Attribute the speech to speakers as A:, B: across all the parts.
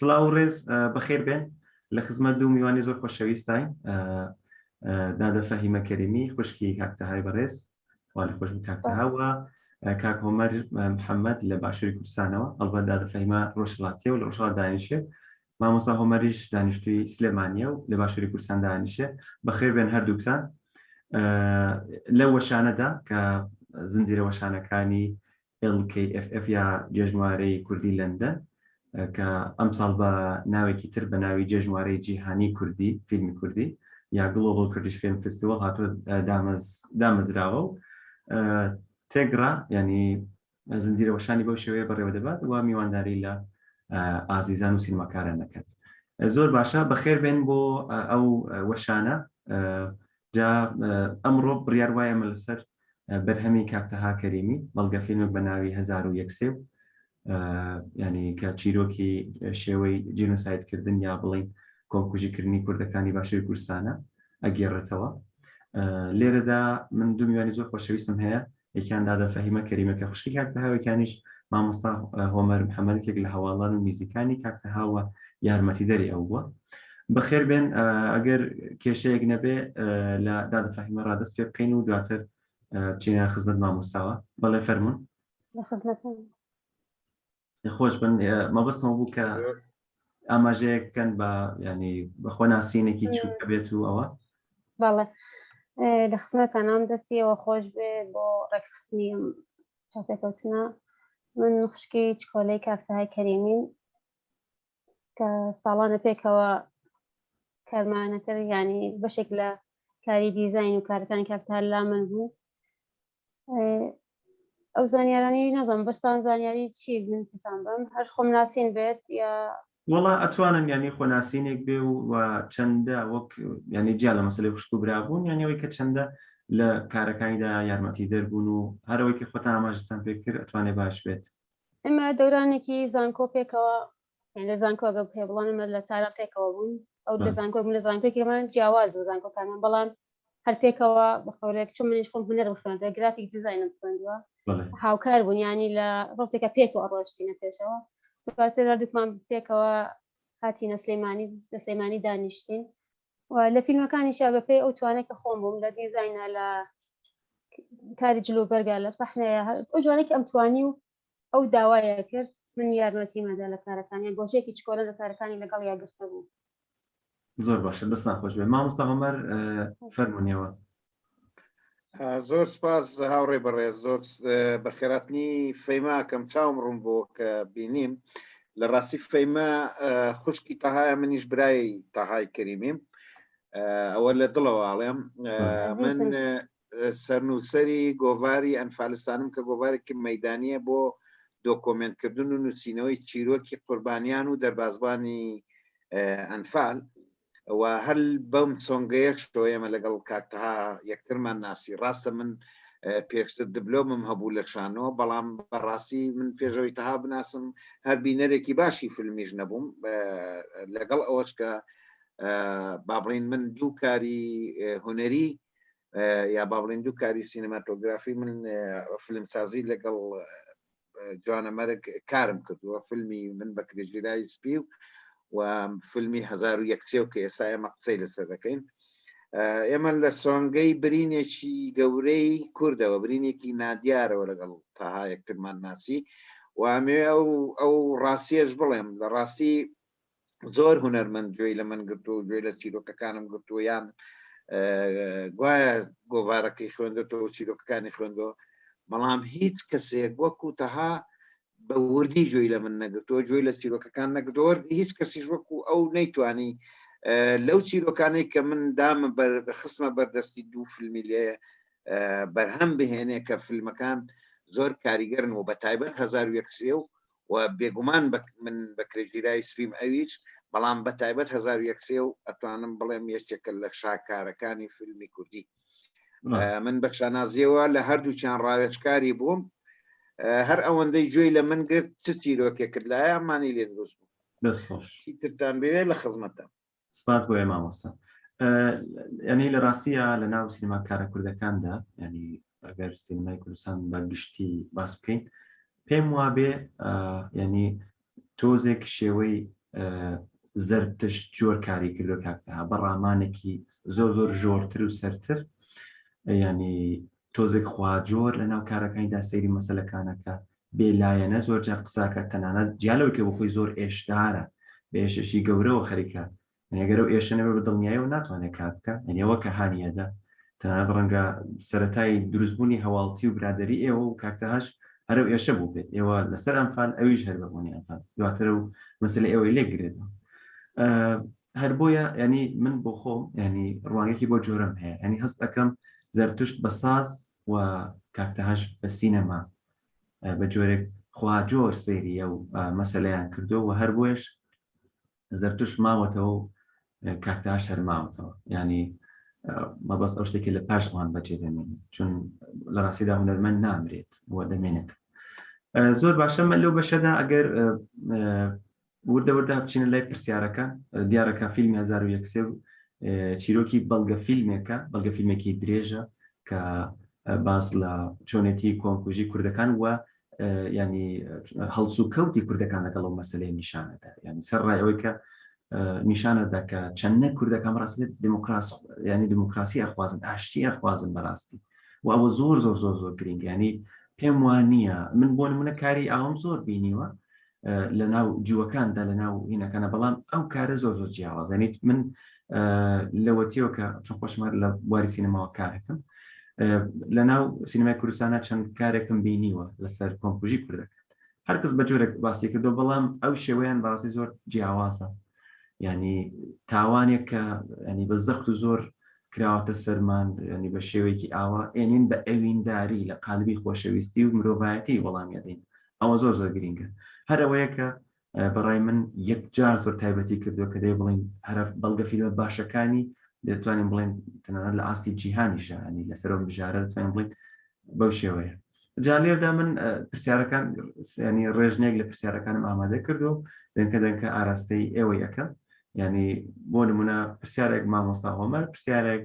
A: سڵاو و ڕێز بەخێر بێن لە خزمەت دوو میوانی زۆر خۆشەویستین دادە فەهیمە کەریمی خوشکی کاک تەهای بەڕێز والی خۆش بوو کاک تەها و کاک هۆمەر محەممەد لە باشووری کوردستانەوە ئەڵبەت دادە فەهیمە ڕۆژهەڵاتیە و لە ڕۆژهەڵات دانیشێ مامۆستا هۆمەریش دانیشتووی سلێمانیە و لە باشووری کوردستان دانیشێ بەخێر بێن هەردووکتان لەو وەشانەدا کە زنجیرە وەشانەکانی LKFF یا جێژنوارەی کوردی لەندەن کە ئەمساڵ بە ناوێکی تر بە ناوی جێژنوارەی جیهانی کوردی فیلمی کوردی یا Global Kurdish Film Festival هاتووە دامەزراوە و تێگڕا ینی زنجیرە وەشانی بەو شێوەیە بەڕێوە دەبات و میوانداری لە ئازیزان و سینەماکاران دەکات زۆر باشە بەخێر بێن بۆ ئەو وەشانە جا ئەمڕۆ بڕیار وایە ئەمە لەسەر بەرهەمی کاک تەها کەریمی بەڵگە فیلمێک بە ناوی 1001 سێو ینی کە چیرۆکی شێوەی جینۆسایدکردن یا بڵین کۆمکوژیکردنی کوردەکانی باشووری کوردستانە ئەگێڕێتەوە لێرەدا من دوو میوانی زۆر خۆشەویستم هەیە یەکیان دادە فەهیمە کەریمە کە خوشکی کاک تەها یەکیانیش مامۆستا هۆمەر محەممەد یەکێک لە هەواڵان و میزیکانی کاک تەها و یارمەتیدەری ئەو بووە. بەخێر بێن ئەگەر کێشەیەک نەبێ لە دادە فەهیمە ڕادەست پێ بکەین و دواتر بچینە خزمەت مامۆستاوە بەڵێ فەرمونون
B: لە خزمەتم
A: خۆش بن مەبەستمەوە بوو کە ئاماژەیەک بکەن بە ینی بەخۆ ناسینێکی چووکە بێت و ئەوە
B: بەڵێ لە خزمەتانام دەستیەوە خۆش بێ بۆ ڕێکخستنی ئەم چاپێکەوتنە من خوشکی چکۆلەی کاکتەهای کەریمیم کە ساڵانە پێکەوە کارمانەکرد ینی بەشێک لە کاری دیزین و کارەکانی کاکتار لا من بوو ئەو زانیارانی نازانم بەستان زانیاری چی من پێتان بم هەر خۆم ناسین بێت یا
A: وەڵا ئەتوانن ینی خۆناسینێک بێ و و چەندە وەک ینی جیا لە مەسلەی خوشک و برابوون یانی ئەوەی کە چەندە لە کارەکانیدا یارمەتی دەربوون و هەرەوەی کە خۆتان ئاماژتان پێ کرد ئەتوانێ باش بێت.
B: ئێمە دەورانێکی زانکۆ پێکەوە یان لە زانکۆ گە پێ بڵام ئێمە لە تاران پێکەوە بوون ئەو لە زانکۆ من لە زانکۆێکمان جیاواز و زانکۆکانمان بەڵام هەر پێکەوە بەخۆرێک چون منیش خۆم هونەرم خوێندوە گرافیک دیزاینم خوێندووە هاوکار بوون ینی لە ڕۆتێکە پێکەوە ڕۆشتینە پێشەوە دواتر هەردووکمان پێکەوە هاتینە سلێمانی لە سلێمانی دانیشتین و لە فیلمەکانیشا بەپێی ئەو توانێک کە خۆم بووم لە دیزاینا لە کاری جلو بەرگا لە سەحنەیە ئەو جوانێکی ئەم توانی و ئەو داوایە کرد من یارمەتیمەدا لە کارەکانیان گۆشەیەکی چکۆلە لە کارەکانی لەگەڵ یا گرتە بوو.
A: زۆر باشە دەستان خۆش بێ مامۆستا هۆمەر فەرمونیەوە.
C: زۆر سپاس هاوڕێ بەڕێز زۆر بەخێراتنی فەیماکەم چاوم ڕوون بۆ کە بینیم لە ڕاستی فەیمە خوشکی تەهایە منیش برای تەهای کەریمیم ئەوە لە دڵەوە ئاڵێم من سەرنووسەری گۆڤاری ئەنفالستانم کە گۆڤارێکی مەدانیە بۆ دۆکۆمنتکردن و نووسینەوەی چیرۆکی قوربانیان و دەربازبانی ئەنفال و هەر بەم سۆنگەیەشەوە ئێمە لەگەڵ کاک تەها یەکترمان ناسی ڕاستە من پێشتر دبلۆمم هەبوو لە شانۆ بەڵام بەڕاستی من پێشەوەی تەها بناسم هەر بینەرێکی باشی فیلمیش نەبووم لەگەڵ ئەوەش کە با بڵین من دوو کاری هونەری یا با بڵین دوو کاری سینەماتۆگرافی من فیلمسازی لەگەڵ جوانەمەرگ کارم کردووە فیلمی من بە کرێژیرای سپی و و فیلمی 1001 سێو کە ئێستا ئێمە قسەی لەسەر دەکەین ئێمە لە سۆنگەی برینێکی گەورەی کوردەوە برینێکی نادیارەوە لەگەڵ تاها یەکترمان ناسی و ئەمێ ئەو ئەو ڕاستیەش بڵێم لە ڕاستی زۆر هونەرمەند گوێی لە من گرتووە و گوێی لە چیرۆکەکانم گرتووە یان گوایە گۆڤارەکەی خوێندێتەوە و چیرۆکەکانی خوێندەوە بەڵام هیچ کەسێک وەکو تەها بە وردی گوێی لە من نەگرتووە گوێی لە چیرۆکەکان نەگرتووە هیچ کەسیش وەکو ئەو نەیتوانی لەو چیرۆکانەی کە من دامە بەر خستمە بەردەستی دوو فیلمی لێ بەرهەم بهێنێ کە فیلمەکان زۆر کاریگەرن و بە تایبەت 1001 سێو و بێگومان من بە کرێگیراوی سپیم ئەویش بەڵام بە تایبەت 1001 سێو ئەتوانم بڵێم یەکێکە لە شاکارەکانی فیلمی کوردی من بە شانازیەوە لە هەردووچیان ڕاوێژکاری بووم هەر ئەوەندەی گوێی لە من گرت چ چیرۆکێک کرد لایە مانی لێ دروست بوو چیترتان بێ لە خزمەتە
A: سپاس بۆ مامۆستا ینی لە ڕاستیە لە ناو سینەماکارە کوردەکاندا ینی ئەگەر سینەمای کوردستان بە گشتی باس بکەین پێم وابێ ینی تۆزێک شێوەی زەرتشت جۆر کاری کردو کاک تەها بە ڕامانێکی زۆر زۆر ژۆرتر و سەرتر ینی تۆزێک خواجۆر لە ناو کارەکانیدا سەیری مەسەلەکانەکە بێلایەنە زۆر جار قساکە تەنانەت جیالەوەی کە بۆ خۆی زۆر ئێشدارە بە ئێشێکی گەورەوە خەریکە ئەگەر ئەو ئێشە نەبێ بە دڵنیایەوە ناتوانێت کار بکە یعنی ئەوە کە هانیەدا تەنانەت ڕەنگە سەتای دروستبوونی هەواڵتی و برادری ئێوە و کاکتەهاش هەرو ئێشە بوو بێت ئێوە لەسەر ئەنفال ئەویش هەر بەبوونی ئەنفال دواتر و مەسەلە ئێوەی لێک گرێتەوە هەر بۆیە ینی من بۆ خۆم ینی ڕوانگێکی بۆ جۆرم هەیە ینی هەست ئەەکەم زەرتشت بە ساز و کاکتەهاش بە سینەما بە جۆرێک خوا جۆر سەیری ئەو مەسەلەیان کردو و هەر بۆیش زەرتوش ماوەتەوە و کاکتاش هەر ماوەتەوە ینی مەبەست ئەو شتێکی لە پاش ئەوان بەجێ دەمێنێت چون لە ڕاستیدا هونەرمەند نامرێت و دەمێنێت زۆر باشە من لەو بەشەدا ئەگەر وردە وردە بچینە لای پرسیارەکە دیارەکە فیلمی 1970 چیرۆکی بەڵگە فیلمێکە بەڵگە فیلمێکی درێژە کە باس لە چۆنێتی کۆمکوژی کوردەکان و ینی هەڵسو کەوتی کوردەکان لەگەڵ ئەو مەسلەیە نیشانەدا ینی سەر ڕای ئەوەی کە نیشانەدا کە چەند نە کوردەکان بەڕاستی دموکراس ینی دموکراسی ئەخوازن ئاشتی ئەخوازن بەڕاستی و ئەوە زۆر زۆر زۆر زۆر گرنگ ینی پێم وان نییە من بۆ نمونە کاری ئاوم زۆر بینیوە لە ناو جووەکاندا لە ناو هینەکانە بەڵام ئەو کارە زۆر زۆر جیاوازێنیت من لەوەتیەوە کە چون خۆشمار لە بواری سینەماوە کارەکەم لە ناو سینەمای کوردستانە چەند کارێکم بینیوە لەسەر کۆمکوژی کوردەکان هەرکەس بە جۆرێک باسی کردو بەڵام ئەو شێوەیان بەڕاستی زۆر جیاوازە ینی تاوانێک کە ینی بە زەخت و زۆر کراوەتە سەرمان ینی بە شێوەیەکی ئاوا ئێنین بە ئەوینداری لە قالبی خۆشەویستی و مرۆڤایەتی وەڵامیەدەین ئەوە زۆر زۆر گرینگە هەر ئەوەیە کە بەڕای من یەکجار زۆر تایبەتی کردووە کە دەی بڵین هەرە بەڵگە فیلمە باشەکانی دەتوانین بڵێن تەنانەت لە ئاستی جیهانیشە ینی لەسەر ئەو بژارە دەتوانین بڵێن بەو شێوەیە جا لێردا من پرسیارەکان ینی ڕێژنێک لە پرسیارەکانم ئامادە کردو دەنکە دەنکە ئاراستەی ئێوەی ئەەکەم ینی بۆ نمونە پرسیارێک مامۆستا هۆمەر پرسیارێک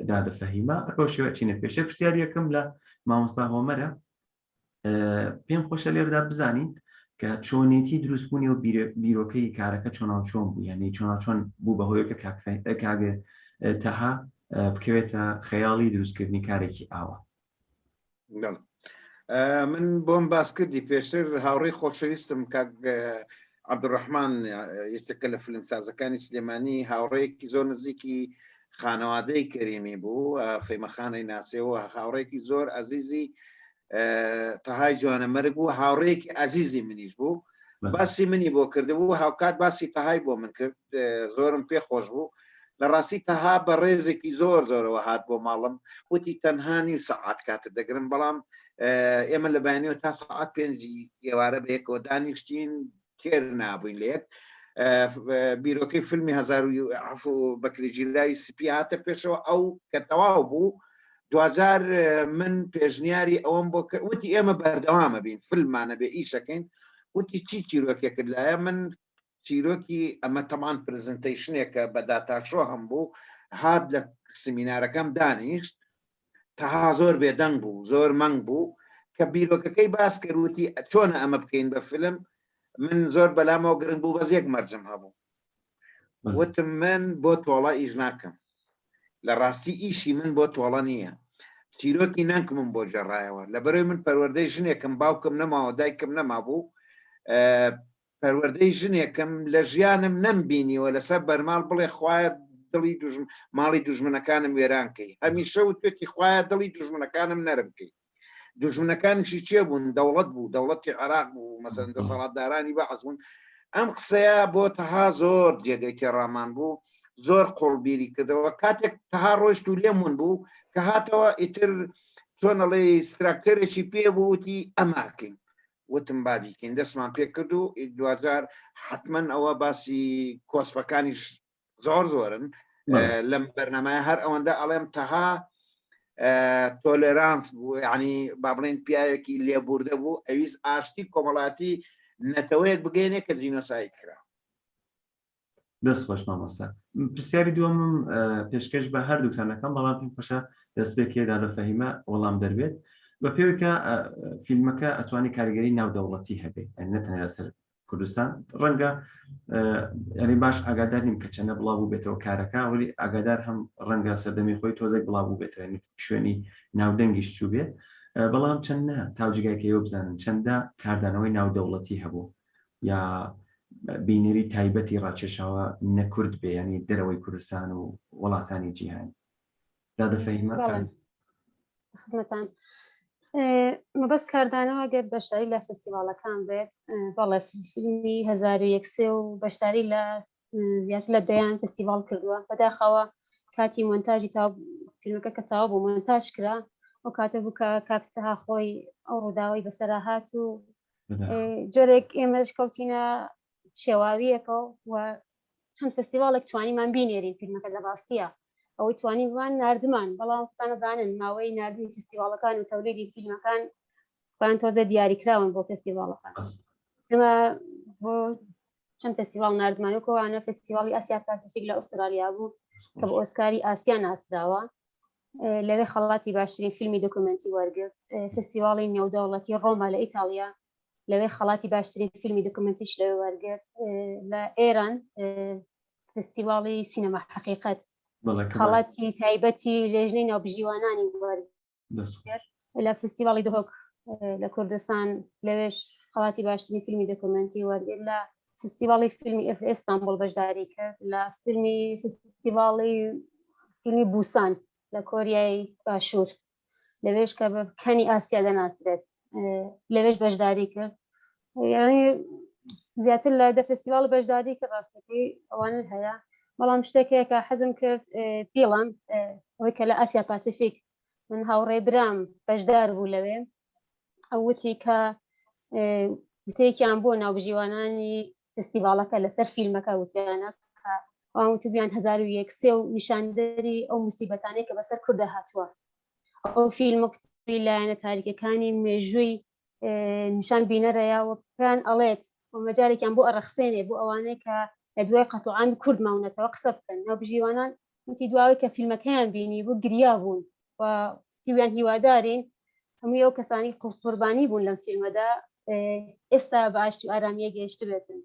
A: دادە فەهیمە بەو شێوە چینە پێشە پرسیار یەکەم لە مامۆستا هۆمەرە پێم خۆشە لێرەدا بزانین کە چۆنێتی دروستبوونی و بیرۆکەی کارەکە چۆناو چۆن بوو یعنی چۆنا چۆن بوو بە هۆیەکە کاگە تەها بکەوێتە خەیاڵی دروستکردنی کارێکی ئاوا.
C: من بۆم باس کردی پێشتر هاوڕێی خۆشەویستم کاک عەبدولڕەحمان یەکێکە لە فیلمسازەکانی سلێمانی هاوڕێیەکی زۆر نزیکی خانەوادەی کەریمی بوو فەیمەخانەی ناسیەوە هاوڕێکی زۆر ئەزیزی تەهای جوانە مەرگ بوو هاوڕێکی ئازیزی منیش بوو باسی منی بۆ کردبوو هاوکات باسی تەهای بۆ من کرد زۆرم پێ خۆش بوو لە ڕاستی تەها بە ڕێزێکی زۆر زۆرەوە هات بۆ ماڵم وتی تەنها نیو سەعات کاتت دەگرم بەڵام ئێمە لە بەیانیەوە تا سەعات پێنجی ئێوارە بەیەکەوە دانیشتین تێر نابووین لە یەک بیرۆکەی فیلمی هزار و بەکرێگیراوی سپی هاتە پێشەوە ئەو کە تەواو بوو دوجار من پێشنیاری ئەوەم بۆ کرد وتی ئێمە بەردەوامە بین فیلممانە بێ ئیشەکەین وتی چی چیرۆکێکت لایە من چیرۆکی ئەمە تەمان presentation ێکە بە داتاشۆ هەم بوو هات لە سمینارەکەم دانیشت تەها زۆر بێدەنگ بوو زۆر مەنگ بوو کە بیرۆکەکەی باس کرد وتی چۆنە ئەمە بکەین بە فیلم من زۆر بەلامەوە گرنگ بوو بەس یەک مەرجم هەبوو وتم من بۆ تۆڵە ئیش ناکەم لە ڕاستی ئیشی من بۆ تۆڵە نییە چیرۆکی نەنکمم بۆ گێڕایەوە لەبەرەوەی من پەروەردەی ژنێکم باوکم نەماوە دایکم نەمابوو پەروەردەی ژنێکم لە ژیانم نەمبینیوە لەسەر بەرماڵ بڵێ خوایە دڵی دوژم ماڵی دوژمنەکانم وێران کەی هەمیشە وتوێتی خوایە دڵی دوژمنەکانم نەرم کەی دوژمنەکانیشی چێ بوون دەوڵەت بوو دەوڵەتی عێراق بوو مەسەن دەسەڵاتدارانی بەعس بوون ئەم قسەیە بۆ تەها زۆر جێگەی تێڕامان بوو زۆر قوڵ بیری کردەوە کاتێک تەها ڕۆیشت و لێم ون بوو کە هاتەوە ئیتر چۆنەڵێ structure ێکی پێ بوو وتی ئەماکەین وتم با بیکەین دەستمان پێکرد و دواجار حتمما ئەوە باسی کۆسپەکانیش زۆر زۆرن لەم بەرنمایە هەر ئەوەندە ئەڵێم تەها tolerant بوو ینی با بڵێن پیاوێکی لێبوردە بوو ئەویست ئاشتی کۆمەڵاتی نەتەوەیەک بگەێنێ کە جینۆساید کرا
A: دەست خۆش مامۆستا پرسیاری دووەمم پێشکەش بە هەردووکتان دەکەم بەڵام پێم خۆشە دەستپێکێ دادە فەهیمە وەڵام دەربێت بە پێوەی کە فیلمەکە ئەتوانی کاریگەری ناودەوڵەتی هەبێ یانی نە تەنیا لەسەر. کوردستان ڕەنگە ینی باش ئاگادار نیم کە چەندە بڵاو بوو بێتەوە کارەکە وەلی ئاگادار هەم ڕەنگە سەردەمی خۆی تۆزێک بڵاو بوو بێتەوە شوێنی ناودەنگیش چوو بێ بەڵام چەند نە تاوجگای کە ئێوە بزانن چەندە کاردانەوەی ناودەوڵەتی هەبوو یا بینەری تایبەتی ڕاکێشاوە نەکورد بێ ینی دەرەوەی کوردستان و وڵاتانی جیهان دادە فەهیمە
B: خزمەتان مەبەست کاردانەوە گەر بەشداری لە فستیواڵەکان بێت بەڵێ فیلمی 1970 و بەشداری لە زیاتر لە دەیان فستیواڵ کردووە بەداخەوە کاتی مۆنتاژی تا فیلمەکە کە تاوا بوو مۆنتاژ کرا ئەو کاتە بوو کە کاکتەها خۆی ئەو ڕووداوی بەسەرا هات و جۆرێک ئێمەش کەوتینە شێواویەکە و چەند فستیواڵێک توانیمان بینێرین فیلمەکە لە ڕاستیە ئەوەی توانیمان ناردمان بەڵام خۆتان ئەزانن ماوەی ناردنی فستیواڵەکان و تەولیدی فیلمەکان خۆیان تۆزە دیاریکراون بۆ فستیواڵەکان ئێمە بۆ چەند فستیواڵ ناردمان و کۆوانە فستیواڵی ئاسیا پاسیفیک لە ئوسترالیا بوو کە بە ئۆسکاری ئاسیا ناسراوە لەوێ خەڵاتی باشترین فیلمی دۆکۆمێنتی وەرگرت فستیواڵی نێودەوڵەتی ڕۆما لە ئیتاڵیا لەوێ خەڵاتی باشترین فیلمی دۆکۆمێنتیش لەوێ وەرگرت لە ئێران فستیواڵی سینەما حەقیقەت خەڵاتی تایبەتی لێژنەی ناوبژیوانانی وەرگرت لە فستیواڵی دهۆک لە کوردستان لەوێش خەڵاتی باشترین فیلمی دۆکۆمێنتی وەرگرت لە فستیواڵی فیلمی ئێف ئێستانبوڵ بەشداری کرد لە فیلمی فستیواڵی فیلمی بوسان لە کۆریای باشوور لەوێش کە بە کەنی ئاسیا دەناسرێت لەوێش بەشداری کرد یعنی زیاتر لە دە فستیواڵ بەشداری کرد ڕاستەکەی ئەوانە هەیە بەڵام شتێک هەیە کە حەزم کرد پیڵم ئەوەی کە لە ئاسیا پاسیفیک من هاوڕێ برام بەشدار بوو لەوێ ئەو وتی کە وتەیەکیان بۆ ناوبژیوانانی فستیڤاڵەکە لەسەر فیلمەکە وتیانە ئەوان وتبیان 1001 سێ و نیشاندەری ئەو موسیبەتانەی کە بەسەر کوردە هاتووە ئەو فیلمە لایەنە تاریکەکانی مێژووی نیشان بینەرەیە و پێیان ئەڵێت و مەجارێکیان بۆ ئەڕەخسێنێ بۆ ئەوانەی کە لە دوای قەتڵعامی کورد ماونەتەوە قسە بکەن ناوبژیوانان وتی دواوەی کە فیلمەکەیان بینی بوو گریا بوون و تیویان هیوادارین هەمووی ئەو کەسانی قوربانی بوون لەم فیلمەدا ئێستا بە ئاشتی و ئارامیە گەیشت بێتن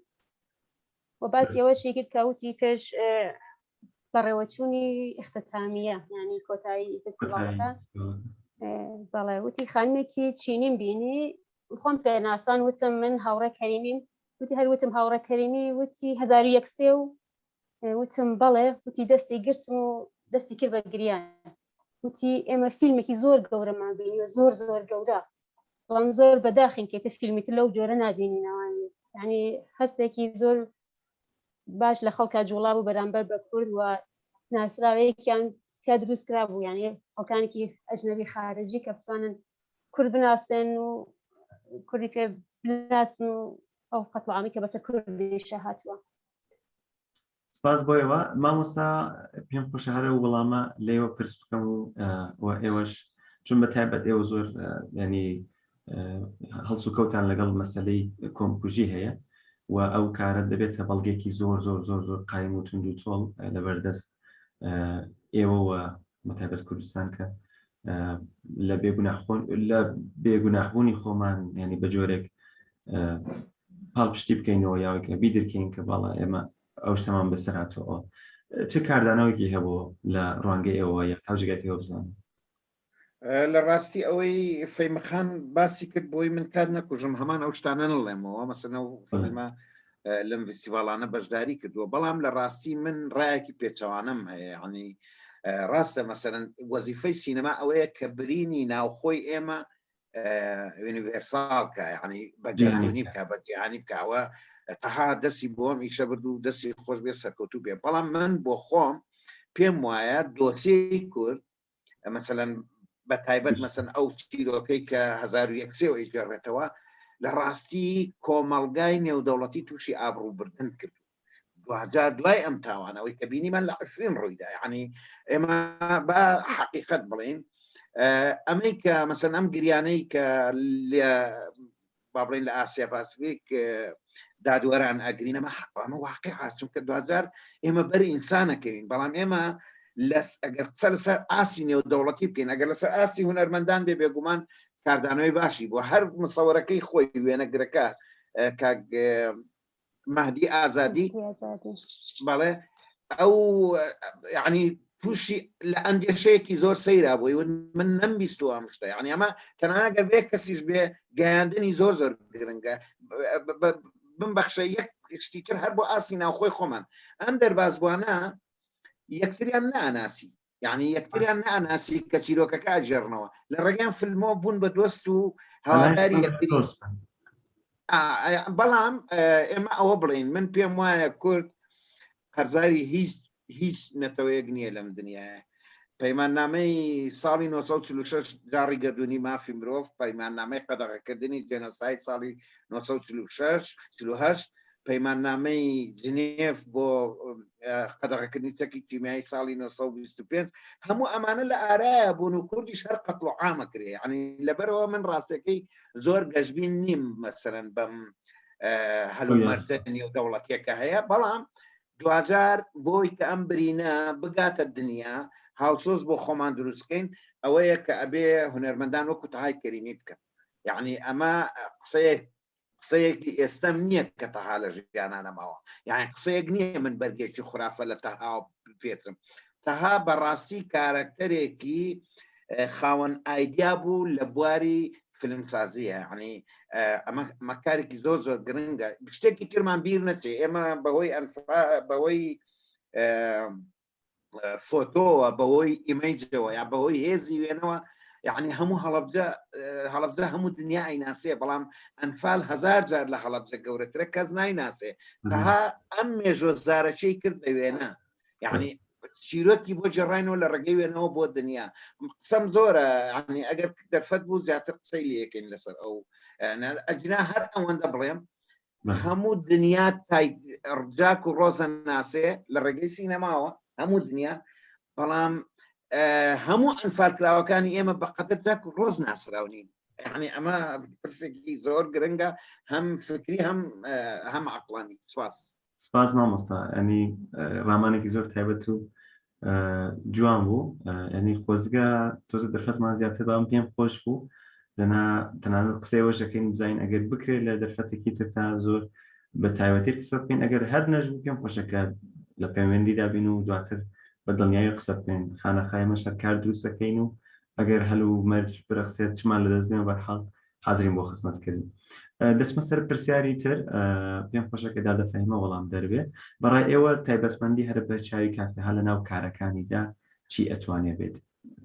B: و باسی ئەوەشی کرد کە وتی پێش بەڕێوەچوونی اختتامیە ینی کۆتایی فستیڤاڵەکە بەڵێ وتی خانمێکی چینیم بینی خۆم پێناسان وتم من هاوڕێ کەریمیم وتی هەر وتم هاوڕێ کەریمی وتی 1001 سێ و وتم بەڵێ وتی دەستی گرتم و دەستی کرد بە گریان وتی ئێمە فیلمێکی زۆر گەورەمان بینیوە زۆر زۆر گەورە بەڵام زۆر بەداخین کە فیلمی تر لەو جۆرە نابینینەوانی ینی هەستێکی زۆر باش لە خەڵکا جوڵا بوو بەرامبەر بە کورد و ناسراوەیەکیان تیا دروست کرا بوو یعنی خەڵکانێکی ئەجنەبی خارجی کە بتوانن کورد بناسێن و کوردی پێ بناسن و ئەو قەتڵ کە بەسەر کوردیشە هاتووە
A: سپاس بۆ ئێوە مامۆستا پێم خۆشە هەرە و وەڵامە لێوە پرس بکەم و و ئێوەش چون بە تایبەت ئێوە زۆر ینی هەڵسوکەوتان لەگەڵ مەسلەی کۆمکوژی هەیە و ئەو کارە دەبێتە بەڵگێکی زۆر زۆر زۆر زۆر قایم و تونند و تۆڵ لەبەردەست ئێوەوە بەتایبەت کوردستان کە لە بێگوناخۆن لە بێگوناهبوونی خۆمان ینی بە جۆرێک پاڵپشتی بکەینەوە یاوەکە بیدرکەین کە باڵا ئێمە ئەو شتەمان بەسەر هاتەوە چ کاردانەوەکی هەبوو لە ڕوانگەی ئێوە یا تا جێگای پێوە بزانم
C: لە ڕاستی ئەوەی فەیمەخان باسی کرد بۆی من کات نەکوژم هەمان ئەو شتانە نڵێمەوە مەسەنە و فیلمە لەم فستیڤالانە بەشداری کردووە بەڵام لە ڕاستی من ڕایەکی پێچەوانم هەیە ینی ڕاستە مەسەرەن وەزیفەی سینەما ئەوەیە کە برینی ناوخۆی ئێمە یونیڤێرساڵ کە ینی بە گەردوونی بکە بە جیهانی بکەوە تەها دەرسی بۆم ئیشە برد و دەرسی خۆش بێت سەرکەوتوو بێ بەڵام من بۆ خۆم پێم وایە دۆسیەی کورد مەسەلەن بە تایبەت مەسەن ئەو چیرۆکەی کە 1970 ئەیگەڕێتەوە لە ڕاستی کۆمەڵگای نێودەوڵەتی تووشی ئابڕووبردن کرد دوجار دوای ئەم تاوانەوەی کە بینیمان لە عفرین ڕوویدا یعنی ئێمە بە حقیقت بڵین ئەمەی کە مەسەن ئەم گریانەی کە با بڵین لە ئاسیا پاسفیک دادوەران ئەگرین ئەمە ئەمە واقع چونکە دوجار ئێمە بەر ئینسانەکەوین بەڵام ئێمە لەس ئەگەر قسە لەسەر ئاستی نێو دەوڵەتی بکەین ئەگەر لەسەر ئاستی هونەرمەندان بێ بێگومان کاردانەوەی باشی بووە هەر مسەوەرەکەی خۆی وێنەگرەکە کاک. مەهدی ئازادی بەڵێ ئەو یعنی تووشی لە ئەندێشەیەکی زۆر سەیرا بووی وت من نەمبیستووە ئەم شتە یعنی ئەمە تەنها گەر بێ کەسیش بێ گەیاندنی زۆر زۆر گرنگە بمبەخشە یەک شتی تر هەر بۆ ئاستی ناوخۆی خۆمان ئەم دەربازبووانە یەکتریان ناناسی یعنی یەکتریان ناناسی کە چیرۆکەکە ئەگێڕنەوە لە ڕێگەیان فیلمۆ بوون بە دۆست و هەواداری یەکتری بەڵام ئێمە ئەوە بڵین من پێم وایە کورد قەرزاری هیچ هیچ نەتەوەیەک نییە لەم دنیاە پەیماننامەی ساڵی 1946 جاڕی گردردونی مافی مرۆڤ پەیماننامەی قەدەغەکردنی جێنۆساید ساڵی 1946 48 پەیماننامەی جنێف بۆ قەدەغەکردنی چەکی کیمیایی ساڵی 1925 هەموو ئەمانە لە ئارایە بوون و کوردیش هەر قەتڵ و عامە کرێ یعنی لەبەرەوە من ڕاستەکەی زۆر گەشبین نیم مەسەرەن بەم هەلومەرجە نێودەوڵەتیەکە هەیە بەڵام دواجار بۆی کە ئەم برینە بگاتە دنیا هاوسۆز بۆ خۆمان دروستکەین ئەوەیە کە ئەبێ هونەرمەندان وەکو تەهای کەریمی بکەن یعنی ئەمە قسەیەک قسەیەکی ئێستەم نییە کە تەها لە ژیانە نەماوە یان قسەیەک نییە من بەرگێکی خرافە لە تەها پێتم تەها بەڕاستی کارەکتەرێکی خاوەن ئایدیا بوو لە بواری فیلمسازیە ینی ئەمە کارێکی زۆر زۆر گرنگە شتێکی ترمان بیر نەچێ ئێمە بەهۆی ئەنفا بەهۆی فۆتۆوە بەهۆی ئیمەیجەوە یا بەهۆی هێزی وێنەوە یعنی هەموو هەڵەبجە هەڵەبجە هەموو دنیا ئەیناسێ بەڵام ئەنفال هزار جار لە هەڵەبجە گەورەترە کەس نایناسێ تەها ئەم مێژۆ زارەکەی کرد بە وێنە یعنی چیرۆکی بۆ جێڕینەوە لە ڕێگەی وێنەوە بۆ دنیا قسەم زۆرە ینی ئەگەر دەرفەت بوو زیاتر قسەی لەکەین لەسەر ئەو ئەجنا هەر ئەوەندە بڵێم هەموو دنیا تای جاک و ڕۆزە ناسێ لە ڕێگەی سینەماوە هەموو دنیا بەڵام هەموو ئەنفالکراوەکانی ئێمە بە قەدەر جاک و ڕۆز ناسراو نین یعنی ئەمە پرسێکی زۆر گرنگە هەم فکری هەم هەم عقلانی سپاس
A: سپاس مامۆستا ئەنی ڕامانێکی زۆر تایبەت و جوان بوو ینی خۆزگە تۆزە دەرفەتمان زیاتر بام پێم خۆش بوو دەنا تەنانەت قسەی وەشەکەین بزانین ئەگەر بکرێت لە دەرفەتێکی تر تا زۆر بە تایبەتی قسە بکەین ئەگەر هەر نەژبوو پێم خۆشەکە لە پەیوەندیدا بین و دواتر بە دڵنیایی قسە بکەین خانەخایمە شەرکار دروستەکەین و ئەگەر هەل و مەرج برەخسێت چمان لەدەست بێن بەرحاڵ حازرین بۆ خزمەتکردن. دەچمە سەر پرسیاری تر پێم خۆشە کە دادە فەهیمە وەڵام دەربێ بەڕای ئێوە تایبەتمەندی هەرە بەرچاوی کاک تەها لە ناو کارەکانیدا چی ئەتوانێ بێت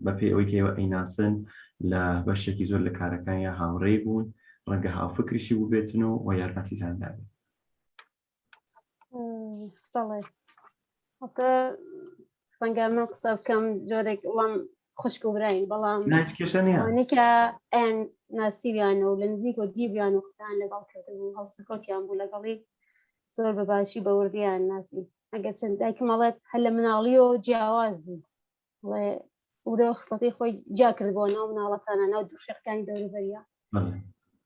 A: بەپێی ئەوەی کە ئێوە ئەیناسن لە بەشێکی زۆر لە کارەکانیا هاوڕێی بوون ڕەنگە هاوفکریشی بووبێتن و وە یارمەتیتان دابێت.
B: بەڵێ ڕەنگە من قسە بکەم جۆرێک وڵام خوشک و براین بەڵام
A: کێشە نییە
B: کە ئەیان ناسیویان و لە نزیک و دیبیان و قسان لەگەڵ کردبوو هەڵسوکەوتیان بوو لەگەڵی زۆر بە باشی بە وردیان ناسی ئەگەر چەند دایکم ئەڵێت هەر لە مناڵیەوە جیاواز بوو بڵێ وردە خسڵەتی خۆی جیا کرد بۆ ناو مناڵەکانە ناو دووشەکانی دەوروبەریە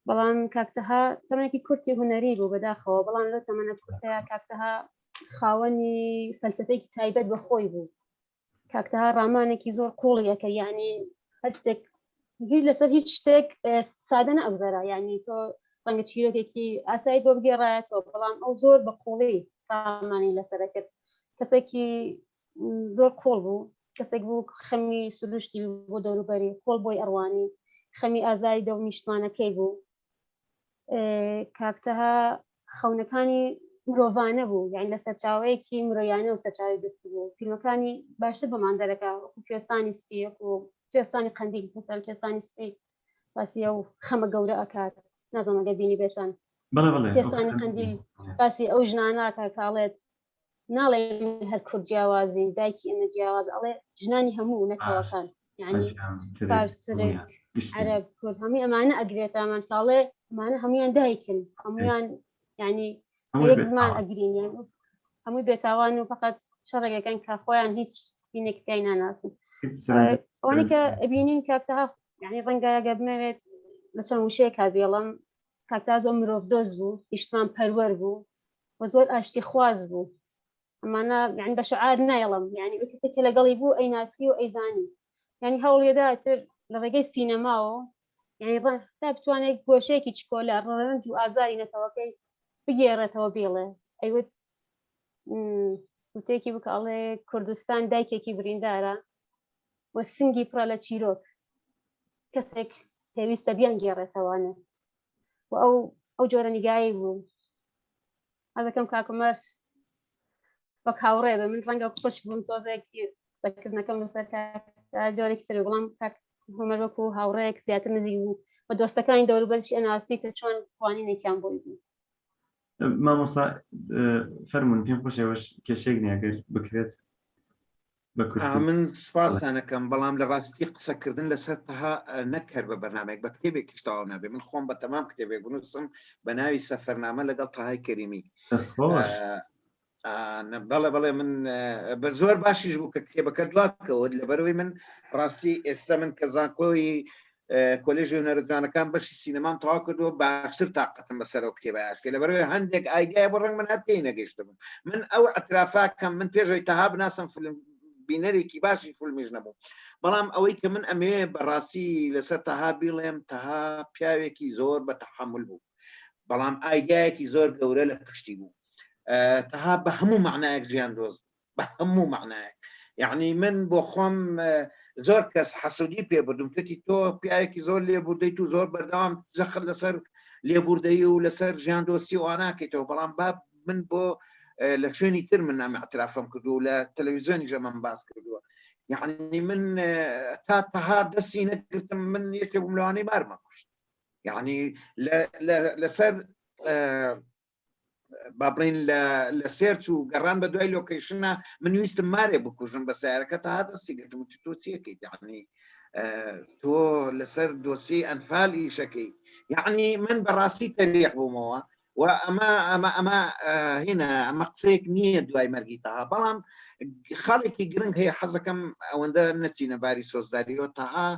B: بەڵام کاکتەها تەمەێکی کورتی هوەری بوو بەداخەوە بەڵام لەو تەمەنە کورتەیە کاکتەها خاوەنی فەلسفەیەکی تایبەت بە خۆی بوو کاکتەها ڕامانێکی زۆر قوڵیەکە یعنی هەستێک هیچ لەسەر هیچ شتێک سادە نەئەگوزەرا یعنی تۆ ڕەنگە چیرۆکێکی ئاسایی بۆ بگێڕایەتەوە بەڵام ئەو زۆر بە قوڵی ڕامانی لەسەرە کرد کەسێکی زۆر قوڵ بوو کەسێک بوو خەمی سروشتی بۆ دەوروبەری قۆڵ بۆی ئەڕوانی خەمی ئازاری دەو نیشتمانەکەی بوو کاکتەها خەونەکانی مرۆڤانە بوو یان لە سەرچاوەیەکی مرۆیانە و سەرچاوی گرت بوو فیلمەکانی باشتر بەمان دەرەکە وەکو کوێستانی سپیەک و کوێستانی قەندیل مەسەلەن کوێستانی سپی باسی ئەو خەمە گەورە ئەکات نازانم ئەگەر بینی بێتان کوێستانی قەندیل باسی ئەو ژناناکە کاڵێت ناڵێ هەر کورد جیاوازین دایکی ئێمە جیاواز ئەڵێ ژنانی هەموو نەتەوەکان یعنی فارس تورک عەرەب کورد هەموو ئەمانە ئەگرێت ئەمان ساڵێ ئەمانە هەمویان دایکن هەمویان یعنی یەک زمان ئەگرین یان هەمووی بێتاوان و فقط شەڕێکەکەن کە خۆیان هیچ دینێک تیای ناناسن ئەوانەی کە ئەبینین کاکتەها یعنی ڕەنگە گە بمەوێت لە چەند وشەیەکا بێڵم کاکتا زۆر مرۆڤ دۆست بوو نیشتمان پەروەر بوو و زۆر ئاشتی خواز بوو ئەمانە یعنی بە شعار نایڵم یعنی ئەو کەسێک کە لەگەڵی بوو ئەیناسی و ئەیزانی یعنی هەوڵێدا تر لە ڕێگەی سینەماوە یعنی تا بتوانێت گۆشەیەکی چکۆلە ڕەنج و ئازاری نەتەوەکەی بگێڕێتەوە بێڵێ. ئەیوت وتێکی بکە ئەڵێ کوردستان دایکێکی بریندارە و سنگی پڕە لە چیرۆک کەسێک پێویستە بیان گێڕێتەوانێ و ئەو ئەو جۆرە نیگایی بوو حەزەکەم کاکمەر وەک هاوڕێ بە من ڕەنگە خوشک بووم تۆزێک قسەکردنەکەم لەسەر جۆرێکی تر بەڵام کاک هۆمەر وەکو هاوڕێک زیاتر نزیک بوو و دۆستەکانی دەوروبەرشی ئەناسی کە چۆن توانینێکیان بۆی بوو.
A: مامۆستا فەرمونون پێم خۆش ئێوەش کێشێک نییە گەر بکرێت
C: من سپاسانەکەم بەڵام لە ڕاستی قسەکردن لەسەر تەها نەکەر بە بەرنمێک بە کتێبێکیش تەواو نابێ من خۆم بە تەمام کتێبێک بنووسم بە ناوی سەفەرنامە لەگەڵ تەهای کەریمی بەڵێ بەڵێ من بە زۆر باشیش بوو کە کتێبەکە دواکەوت لەبەرەوەی من ڕاستی ئێستا من کە زانکۆی کۆلێژی هونەرەجوانەکان بەشی سینەمام تەواو کردووە باشتر تاقەتم بەسەرەوە کتێبە ئاشکێ لەبەرەوەی هەندێک ئایدیای بۆ ڕەنگ من هەر تێی نەگەیشتبم من ئەو ئەترافا کەم من پێشەوەی تەها بناسم فیلم بینەرێکی باشی فیلمیش نەبوو بەڵام ئەوەی کە من ئەمێ بەڕاستی لەسەر تەها بیڵێم تەها پیاوێکی زۆر بە تەحەمول بوو بەڵام ئایدایەکی زۆر گەورە لە پشتی بوو تەها بە هەموو معنایەک ژیان دۆز بە هەموو معنایەک یعنی من بۆ خۆم زۆر کەس حەسودی پێ بردم توتی تۆ پیاوێکی زۆر لێبوردەیت و زۆر بەردەوام جەخت لەسەر لێبوردەیی و لەسەر ژیان دۆستی و ئاناکەیتەوە بەڵام با من بۆ لە شوێنی تر من ئەم اعترافم کردو و لە تەلەویزیۆنی ژەمەم باس کردووە یعنی من تا تەها دەستی نەگرتم من یەکێ بووم لەوانەی مارمە کوشت یعنی لەسەر با بڵین لە search و گەڕان بە دوای location ە من ویستم مارێ بکوژم بە سیارەکە تا دەستی گرتم تۆ چیەکەیت یعنی تۆ لەسەر دۆسی ئەنفال ئیشەکەی یعنی من بەڕاستی تەریق بوومەوە و ئەمە ئەمە ئەمە هینە ئەمە قسەیەک نییە دوای مەرگی تەها بەڵام خاڵێکی گرنگ هەیە حەزەکەم ئەوەندە نەچینە باری سۆزداریەوە تەها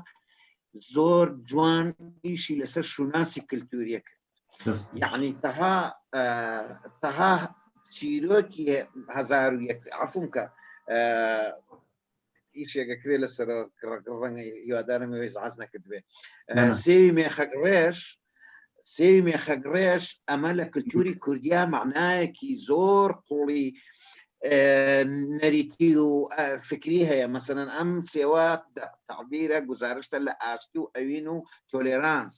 C: زۆر جوان ئیشی لەسەر شوناسی کللتوریە کرد یعنی تەها تەها چیرۆکی 1001 عفوم کە ئیشێکە کرێ لەسەر ڕەنگە هیوادارم ئەوەی زعاز نەکردبێ سێوی مێخەک ڕێژ سێوی مێخەک ڕێژ ئەمە لە کللتوری کوردیا معنایەکی زۆر قوڵی نەریتی و فکری هەیە مەسەن ئەم سێوە تعبیرە گزارشتە لە ئاشتی و ئەوین و تۆلێرانس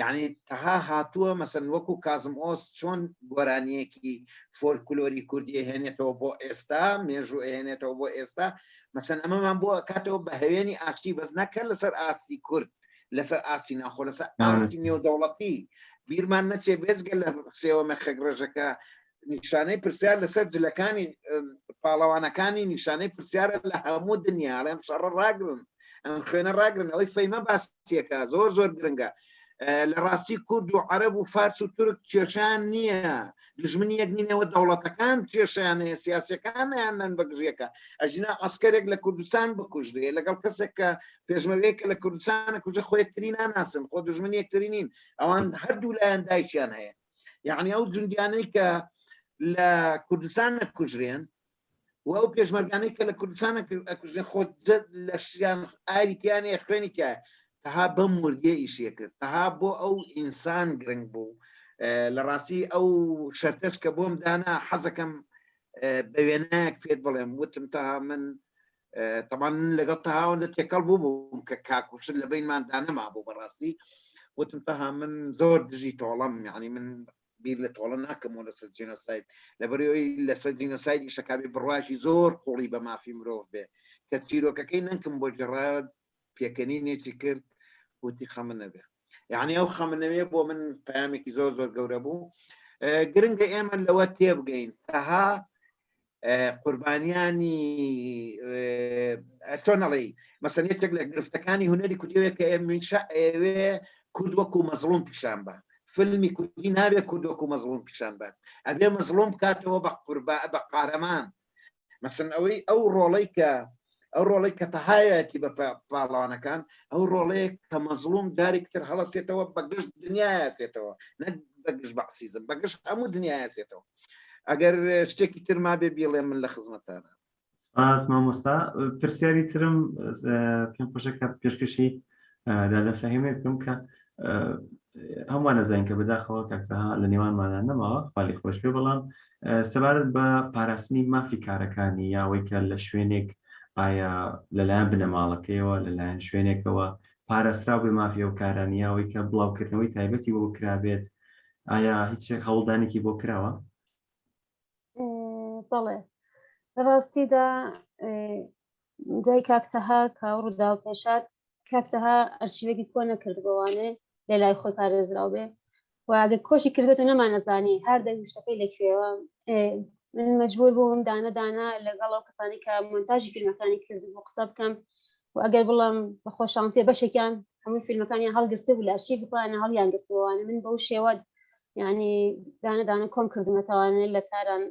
C: یعنی تەها هاتووە مەسەن وەکو کازم ئۆس چۆن گۆرانیەکی فۆلکلۆری کوردی هێنێتەوە بۆ ئێستا مێژوو هێنێتەوە بۆ ئێستا مەسەن ئەمەمان بۆ کاتەوە بە هەوێنی ئاشتی بەس نەکە لەسەر ئاستی کورد لەسەر ئاستی ناخۆ لەسەر ئاستی نێودەوڵەتی بیرمان نەچێ بێزگە لە سێوە مەخەک ڕێژەکە نیشانەی پرسیار لەسەر جلەکانی پاڵەوانەکانی نیشانەی پرسیارە لە هەموو دنیا ئەم شەڕە ڕاگرن ئەم خوێنە ڕاگرن ئەوەی فەیمە باسیەکە زۆر زۆر گرنگە لە ڕاستی کورد و عەرەب و فارس و تورک کێشان نییە دژمنی یەک نینەوە دەوڵەتەکان کێشیان هەیە سیاسەکان یانن بەگژیەکە ئەژینا ئەسکەرێک لە کوردستان بکوژرێ لەگەڵ کەسێک کە پێشمەرگەیە کە لە کوردستانە کوژە خۆ یەکتری ناناسن خۆ دژمنی یەکتری نین ئەوان هەردوو لایەن دایکیان هەیە یعنی ئەو جوندیانەی کە لە کوردستان نەکوژرێن و ئەو پێشمەرگانەی کە لە کوردستان ئەکوژرێن خۆ لە شیان ئاوی تیانەیە خوێنی تایە تەها بەم وردیە ئیشیە کرد تەها بۆ ئەو ئینسان گرنگ بوو لە ڕاستی ئەو شەرتەش کە بۆم دانا حەزەکەم بە وێنایەک پێت بڵێم وتم تەها من تەمان من لەگەڵ تەهاوەندە تێکەڵ بوو بووم کە کاکوشت لە بینمان دانەما بوو بەڕاستی وتم تەها من زۆر دژی تۆڵەم یعنی من بیر لە تۆڵە ناکەمەوە لەسەر جینۆساید لەبەرەوەی لەسەر جینۆساید ئیشەکابی بڕواشی زۆر قوڵی بە مافی مرۆڤ بێ کە چیرۆکەکەی نەنکم بۆ جێڕا پێکەنینێکی کرد وتی خەمە نەبێ یعنی ئەو خەمنەوێ بۆ من پامێکی زۆر زۆر گەورە بوو گرنگە ئێمە لەوە تێبگەین تەها قوربانیانی چۆن ئەڵێی مەسەن یەکێک لە گرفتەکانی هونەری کوردیەوەیە کە ئێمیشە ئەوێ کورد وەکو مەزڵوم پیشان بە فیلمی کوردی نابێ کورد وەکو مەزڵوم پیشان بە ئەبێ مەزڵوم بکاتەوە بە قوربا بە قارەمان مەسن ئەوەی ئەو ڕۆڵەی کە ئەو ڕۆڵی کە تەهایەتی بە پاڵەوانەکان ئەو ڕۆڵەیە کە مەزڵوم جارێکتر هەڵەسێتەوە بە گشت دنیاەتێتەوە نەک بە گشت بەعسیزم بە گشت هەموو دنیاەتێتەوە ئەگەر شتێکی تر مابێ بیڵێ من لە خزمەتانە.
A: سپاس مامۆستا پرسیاری ترم پێم خۆشە کە پێشکەشی دادا فەهیمێ بکەم کە هەمووان نەزانین کە بەداخەوە کاک تەها لە نێوانماندا نەماوە خالی خۆش بێ بەڵام سەبارەت بە پاراستنی مافی کارەکانی یاوەی کە لە شوێنێک ئایا لەلایەن بنەماڵەکەیەوە لەلایەن شوێنێکەوە پاراستراو بێ مافی ئەو کارانی یاوەی کە بڵاوکردنەوەی تایبەتی بۆ کرابێت ئایا هیچ هەوڵدانێکی بۆ کراوە؟
B: بەڵێ لە ڕاستیدا دوای کاک تەها کە ڕووداو پێشات کاک تەها ئەرشیوێکی کۆ نەکردبووانێ لە لای خۆی پارێزراو بێ و ئەگەر کۆشی کردبێت و نەمانەزانی هەر دەگوشتەکەی لەکوێوە من مجبور بووم دانە دانە لەگەڵ ئەو کەسانی کە مۆنتاژی فیلمەکانی کردبوو قسە بکەم و ئەگەر بڵم بە خۆشانسیە بەشێکیان هەمووی فیلمەکانیان هەڵگرتبوو لە ئەرشیفی خۆیان هەڵیان گرتبووانە من بەو شێوە یعنی دانە دانە کۆم کردومەتەوانێ لە تاران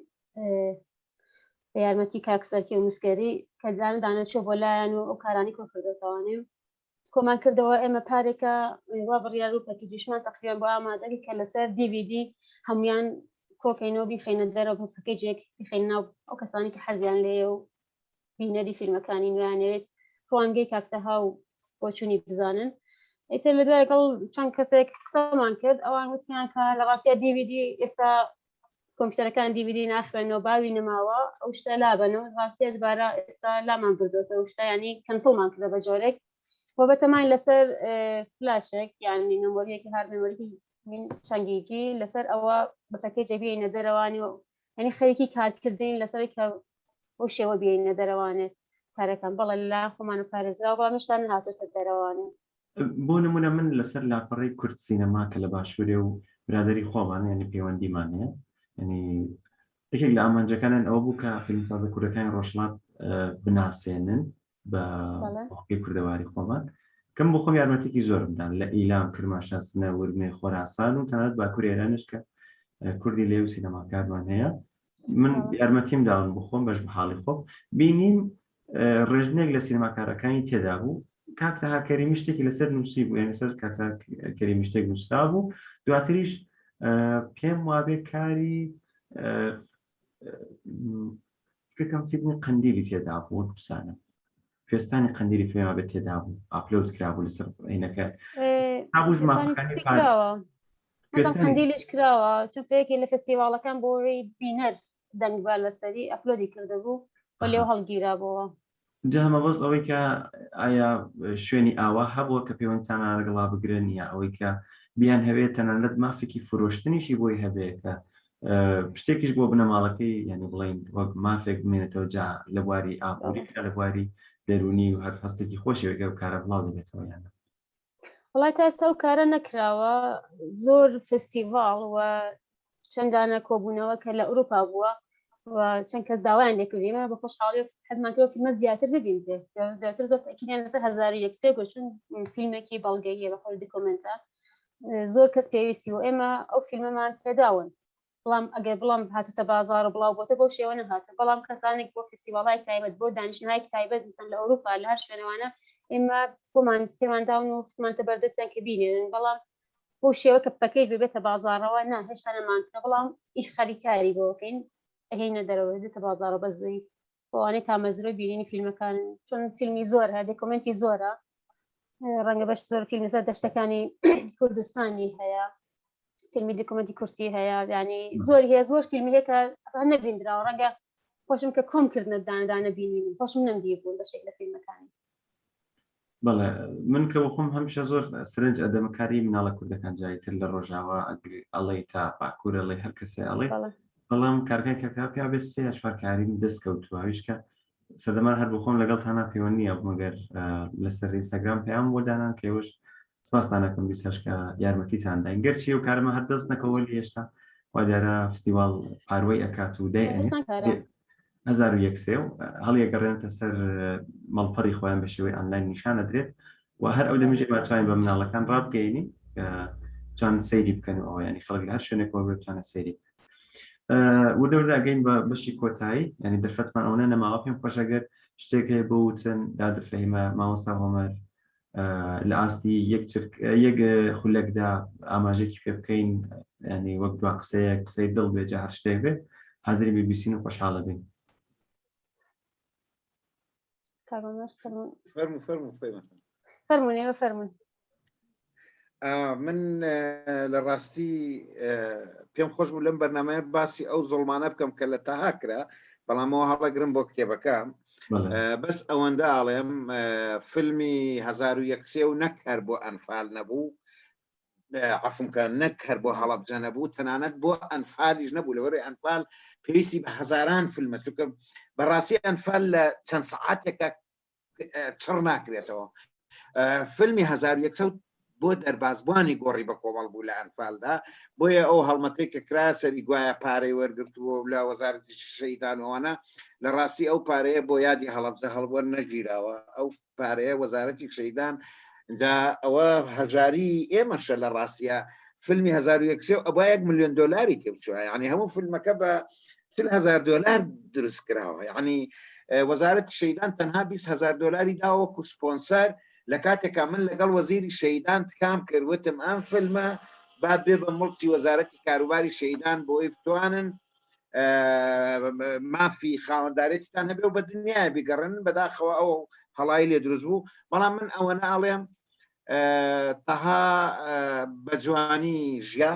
B: بە یارمەتی کاک سەرکی و مسگەری کە دانە دانە چۆ بۆ لایەن و ئەو کارانی کۆ کردێتوانێ کۆمان کردەوە ئێمە پارێکە وا بڕیار و package یشمان تقریبا بۆ ئامادەی کە لەسەر DVD هەمویان کۆکەینەوە بیخینە دەرەوە بە package ێک بیخین ناو ئەو کەسانی کە حەزیان لێیە و بینەری فیلمەکانی نوێیانەوێت ڕوانگەی کاک تەها و بۆچوونی بزانن ئیتر لە دوای لەگەڵ چەند کەسێک قسەمان کرد ئەوان وتیان کە لە ڕاستیا DVD ئێستا کۆمپیوتەرەکان DVD ناخوێنەوە باوی نەماوە ئەو شتە لابەن و ڕاستیە دوبارە ئێستا لامان بردوێتەوە شتە ینی cancel مان کردە بە جۆرێک و بەتەمان لەسەر فلاشێک یعنی memory یەکی hard memory یەکی من چەند گیگی لەسەر ئەوە بە package ە بینە دەرەوانی و یعنی خەریکی کارکردین لەسەر کە بۆ شێوە بینە دەرەوانێت کارەکان بەڵێ لە خۆمان و پارێزراوە بەڵام هێشتا نەهاتۆتە دەرەوانێ.
A: بۆ نمونە من لەسەر لاپەڕەی کورد سینەما کە لە باشوورێ و برادری خۆمان یعنی پەیوەندیمان هەیە یعنی یەکێک لە ئامانجەکانیان ئەوە بوو کە فیلمسازە کوردەکانی ڕۆژهەڵات بناسێنن بە پێی کوردەواری خۆمان کەم بۆ خۆم یارمەتێکی زۆرم دان لە ئیلام کرماشان سنە ورمێ خۆراسان و تەنانەت باکوور ئێرانش کە کوردی لێ و سینەماکارمان هەیە من یارمەتیم داون بۆ خۆم بەش بە حاڵی خۆم بینیم ڕێژنێک لە سینەماکارەکانی تێدا بوو کاک تەها کەریمی شتێکی لەسەر نووسی بوو یعنی سەر کاک تەها کەریمی شتێک نووسرا بوو دواتریش پێم وابێ کاری فکرم فیلمی قەندیلی تێدا بوو وەک بسانم کوێستانی قەندیلی پێم وابێ تێدا بوو upload کرابوو لەسەر عینەکە
B: تابووش مافەکانی کراوە قەندیلیش کراوە چونکە یەکێ لە فێستیڤاڵەکان بۆ ئەوەی بینەر دەنگ با لەسەری upload ی کردبوو و لێو هەڵگیرابەوە.
A: جا مەبەست ئەوەی کە ئایا شوێنی ئاوا هەبووە کە پەیوەندتان لەگەڵا بگرن یا ئەوەی کە بیان هەوێت تەنانەت مافێکی فرۆشتنیشی بۆی هەبێ کە شتێکیش بۆ بنەماڵەکەی یعنی بڵین وەک مافێک بمێنێتەوە جا لە بواری ئابووری لە بواری دەرونی و هەر هەستێکی خۆشی وەکە و کارە بڵاو دەبێتەوە یانە.
B: وڵای تا ئێستا ئەو کارە نەکراوە زۆر فستیڤاڵ و چەندانە کۆبوونەوە کە لە ئەوروپا بووە و چەند کەس داوایان لێکردیمە بە خۆشحاڵی حەزمان کرد فیلمە زیاتر ببیندرێت زیاتر زۆر تەکیدیان لەسەر 1001 گوت چون فیلمێکی بەڵگەییە بە خۆی دیکۆمنتە زۆر کەس پێویستی و ئێمە ئەو فیلمەمان پێداون بەڵام ئەگەر بڵام هاتوتە بازار و بڵاو بۆتە بەو شێوە نەهاتە بەڵام کەسانێک بۆ فستیواڵای تایبەت بۆ دانیشتنهایەکی تایبەت مثلا لە ئەوروپا لە هەر شوێنەوانە ئێمە بۆمان پێمان داون و خستمانتە بەردەستیان کە بینێرن بەڵام بۆ شێوە کە package ببێتە بازارەوە نا هێشتا نەمانکرا بەڵام ئیش خەریکاری بۆ بکەین ئەهێینە دەرەوە دێتە بازارەوە بە زووی بۆ ئەوانەی تامەزرۆی بینینی فیلمەکان چون فیلمی زۆر هەیە دیکۆمنتی زۆرە ڕەنگە بەش زۆر فیلم لەسەر دەشتەکانی کوردستانی هەیە فیلمی دیکۆمنتی کورتی هەیە ینی زۆر هەیە زۆر فیلمی هەیە کە ئەسڵەن نەبیندراوە ڕەنگە خۆشم کە کۆم کردنە دانەدانە بینیم خۆشم نەمدی بوون بەشێک لە فیلمەکانی
A: بەڵێ من کە بخۆم هەمیشە زۆر سرنج ئەدەمە کاری مناڵە کوردەکان جایتر لە ڕۆژاوا ئەڵێ تا باکوور ئەڵێ هەر کەسێ ئەڵێ بەڵام کارگای کاکا پیا بێت سێ چوار کاریم دەست کەوتووە ئەویش کە سەردەمان هەر بخۆم لەگەڵ تانا پەیوەند نییە مەگەر لەسەر ئینستاگرام پەیام بۆ دانان کە ئێوەش سپاستانەکەم بیسەش کە یارمەتیتان داین گەرچی ئەو کارمە هەر دەست نەکەوە لە هێشتا وا دیارە فستیواڵ پاروەی ئەکات و دای ئەنێ 1001 سێ و هەڵیەگەڕێنێتە سەر مەڵپەڕی خۆیان بە شێوەی ئانلاین نیشان ئەدرێت و هەر ئەو دەمیش ئێمە توانین بە مناڵەکان ڕابگەینین کە توان سەیری بکەن و ئەوە ینی خەڵک لە هەر شوێنێکەوە بێت بتوانێت سەیری بکەن. وردە وردە ئەگەین بە بەشی کۆتایی ینی دەرفەتمان ئەوەنە نەماوە پێم خۆشە گەر شتێک هەیە بۆ وتن دادە فەهیمە مامۆستا هۆمەر لە ئاستی یەک چرک یەک خولەکدا ئاماژێکی پێ بکەین ینی وەک دوا قسەیە قسەی دڵ بێ جا هەر شتێک بێ حازری بیبیسین و خۆشحاڵە بین.
C: فەرموو فەرموو فەرموو
B: فەرموون ئێوە فەرموون.
C: من لە ڕاستی پێم خۆش بوو لەم بەرنمەیە باسی ئەو زۆڵمانە بکەم کە لە تەها کرا بەڵامەوە هەڵەگرم بۆ کتێبەکە بەس ئەوەندە ئاڵێم فیلمی 1970 و نەک هەر بۆ ئەنفال نەبوو عفمکە نەک هەر بۆ هەڵەبجە نەبوو تەنانەت بۆ ئەنفالیش نەبوو لەوەری ئەنفال پێویستی بە هەزاران فیلمە چونکە بەڕاستی ئەنفال لە چەند سعاتێکە چڕ ناکرێتەوە فیلمی 1900 بۆ دەربازبووانی گۆڕی بە کۆمەڵ بوو لە ئەنفالدا بۆیە ئەو هەڵمەتێک کە کرا سەری گوایە پارەی وەرگرتووە و لە وەزارەتی شەیدانەوەە لە ڕاستی ئەو پارەیە بۆ یادی هەڵەبجە هەڵوەر نەگیراوە ئەو پارەیە وەزارەتی شەیدان جا ئەوە هەژاری ئێمەشە لە ڕاستە فیلمی 1970 ئەبا یەک میلیۆن دلاری تێبچوە یعنی هەموو فیلمەکە بە هزار دلار دروست کراوە یعنی وەزارەتی شەیدان تەنها 20 هزار دلاری داوە وەکو سپۆنسەر لە کاتێکا من لەگەڵ وەزیری شەیدان تکام کرد وتم ئەم فیلمە با بێ بە مڵکی وەزارەتی کاروباری شەیدان بۆی بتوانن مافی خاوەندارێتیتان هەبێ و بە دنیای بیگەڕن بەداخەوە ئەو هەڵایی لێ دروست بوو بەڵام من ئەوە ناڵێم تەها بە جوانی ژیا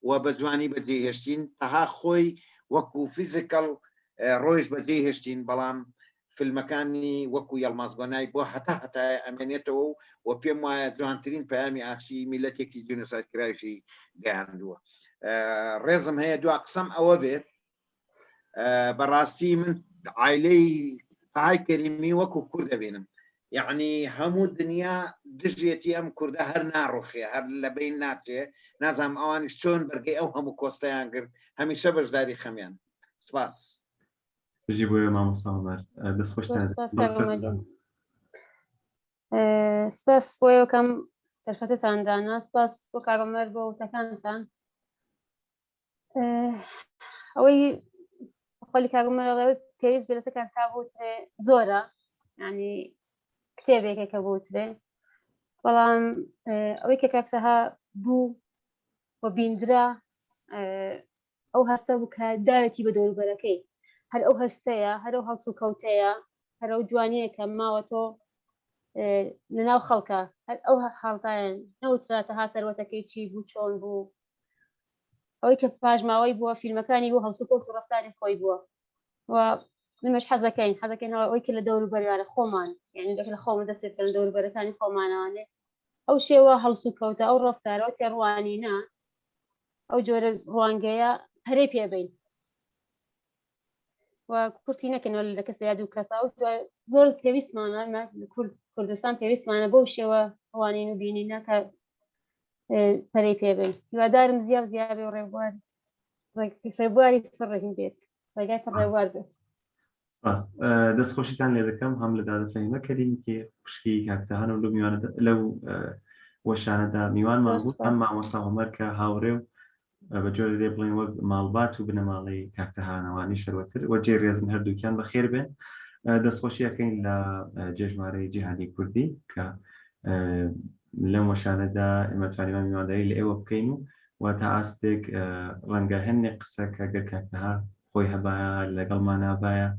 C: و بە جوانی بەجێ هێشتین تەها خۆی وەکو فیزیکەڵ ڕۆیش بەجێ هێشتین بەڵام فیلمەکانی وەکو یەڵماز گۆنای بۆ هەتا هەتایە ئەمێنێتەوە و و پێم وایە جوانترین پەیامی ئاشتی میلەتێکی جینۆساید کراویشی گەیاندووە ڕێزم هەیە دوا قسەم ئەوە بێت بەڕاستی من عیلەی تای کەریمی وەکو کورد دەبینم یعنی هەموو دنیا دژێتی ئەم کوردە هەر ناڕوخێ هەر لە بین ناچێ نازانم ئەوانیش چۆن بەرگەی ئەو هەموو کۆستیان گرت هەمیشە بەشداری خەمیان سپاس
A: بژی بۆیە مامۆستا عومەر دەست خۆشتان
B: سپاس کاک عومەر گیان. سپاس بۆ ئێوە کەم دەرفەتتان دانا سپاس بۆ کاک عومەر بۆ وتەکانتان ئەوەی خۆلی کاک عومەر ئەڵێ پێویست بێ لەسەر کاک تا بوترێ زۆرە ینی کتێبێکە کە بوترێ بەڵام ئەوەی کە کاک تەها بوو و بیندرا ئەو هەستە بوو کە داوێتی بە دەوروبەرەکەی هەر ئەو هەستەیە هەر ئەو هەڵسوکەوتەیە هەر ئەو جوانیە کە ماوەتۆ لەناو خەڵکە هەر ئەو حاڵتایان نەوترا تەها سەروەتەکەی چی بوو چۆن بوو ئەوەی کە پاشماوەی بووە فیلمەکانی بوو هەڵسوکەوت و ڕەفتاری خۆی بووە و منمەش حەزەکەین حەزەکەین ئەوەی کە لە دەوروبەریانە خۆمان یعنی لە خۆمە دەست پێ بکەن دەوروبەرەکانی خۆمانەوانێ ئەو شێوە هەڵسوکەوتە ئەو ڕەفتارەوە تێڕوانینە ئەو جۆرە ڕوانگەیە پەرەی پێبین و کورتی نەکەنەوە لە کەسە یا دوو کەسە ئەو زۆر پێویستمانە کورد کوردستان پێویستمانە بەو شێوە ڕوانین و بینینە کە پەرەی پێبین هیوادارم زیا و زیابێ و ڕێبوار ڕێبواری فڕهیم بێت ڕێگای پڕێوار بێت
A: سپاس دەست خۆشیتان لێ دەکەم هەم لە دادە فەهیمە کەریم کێ خوشکی کاک تەهان و لەو میوانە لەو وەشانەدا میوانمان بوو هەم مامۆستا عومەر کە هاوڕێ و بە جۆرە لێ بڵێن وەک ماڵبات و بنەماڵەی کاک تەهانەوانی شەروەتر و جێ ڕێزن هەردووکیان بەخێر بێن دەستخۆشی ئەەکەین لە جێژمارەی جیهانی کوردی کە لەم وەشانەدا ئێمە توانیمان میوانداری لە ئێوە بکەین و و تا ئاستێک ڕەنگە هەندێک قسە کە گەر کاک تەها خۆی هەبایە لەگەڵمانا بایە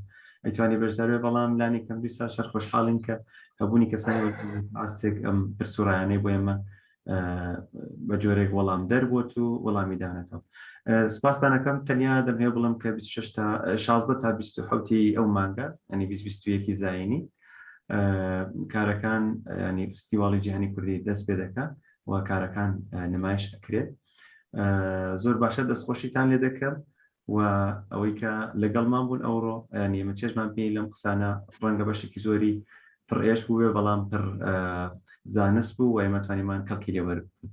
A: ئەیتوانی بەشدار بێ بەڵام لانی کەم دیسان شەر خۆشحاڵین کە هەبوونی کەسانی وەک ئاستێک ئەم پرس و ڕایانەی بۆ ئێمە بە جۆرێک وەڵام دەربووت و وەڵامی دانێتەوە سپاستانەکەم تەنیا دەمهێ بڵم کە 26 تا 16 تا 27 ئەو مانگە ینی 2021 زایینی کارەکان ینی فستیواڵی جیهانی کوردی دەست پێ دەکات و کارەکان نمایش ئەکرێت زۆر باشە دەستخۆشیتان لێ دەکەم و ئەوەی کە لەگەڵمان بوون ئەوڕۆ ینی ئێمە چێژمان پێی لەم قسانە ڕەنگە بەشێکی زۆری پڕ ئێش بووێ بەڵام پڕ زانست بوو و ئێمە توانیمان کەڵکی لێ وەربگرین.